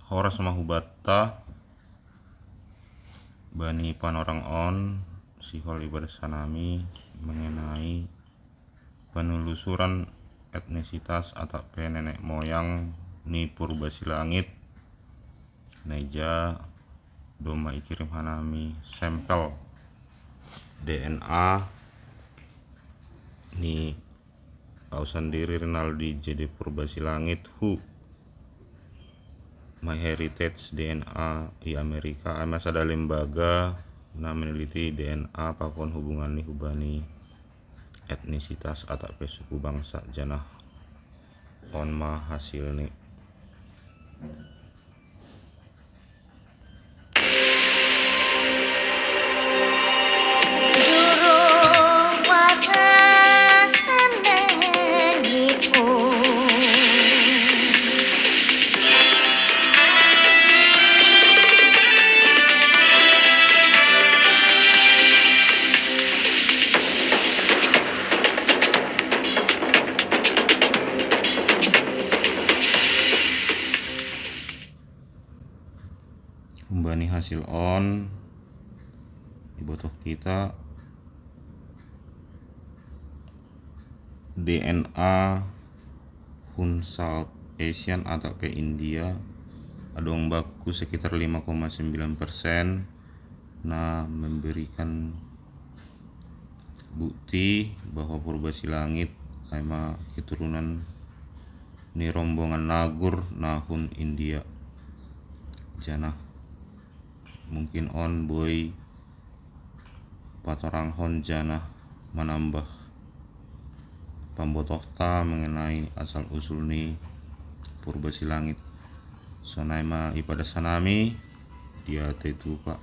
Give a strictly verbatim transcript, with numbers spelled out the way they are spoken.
Horas ma hubatta bani panorang on, sihol ibadah sanami mengenai penelusuran etnisitas atau pe nenek moyang ni Purba Silangit. Neja domma ikirim hanami sampel D N A ni au sandiri Rinaldi J D Purba Silangit hu MyHeritage D N A i Amerika, ai ma sada lembaga na meneliti D N A pakon hubungan ni hubani etnisitas atau pe suku bangsa. Janah on ma hasilni. Humbani hasil on, ibotoh kita D N A hun South Asian atau pe India adong baku sekitar lima koma sembilan persen, na memberikan bukti bahwa Purba Silangit ai ma keturunan ni rombongan nagur na hun India. Janah mungkin on boi patoranghon janah manambah pambotohta mengenai asal usul ni Purba Silangit. Sonai ma ipadah sanami, dia tetupa.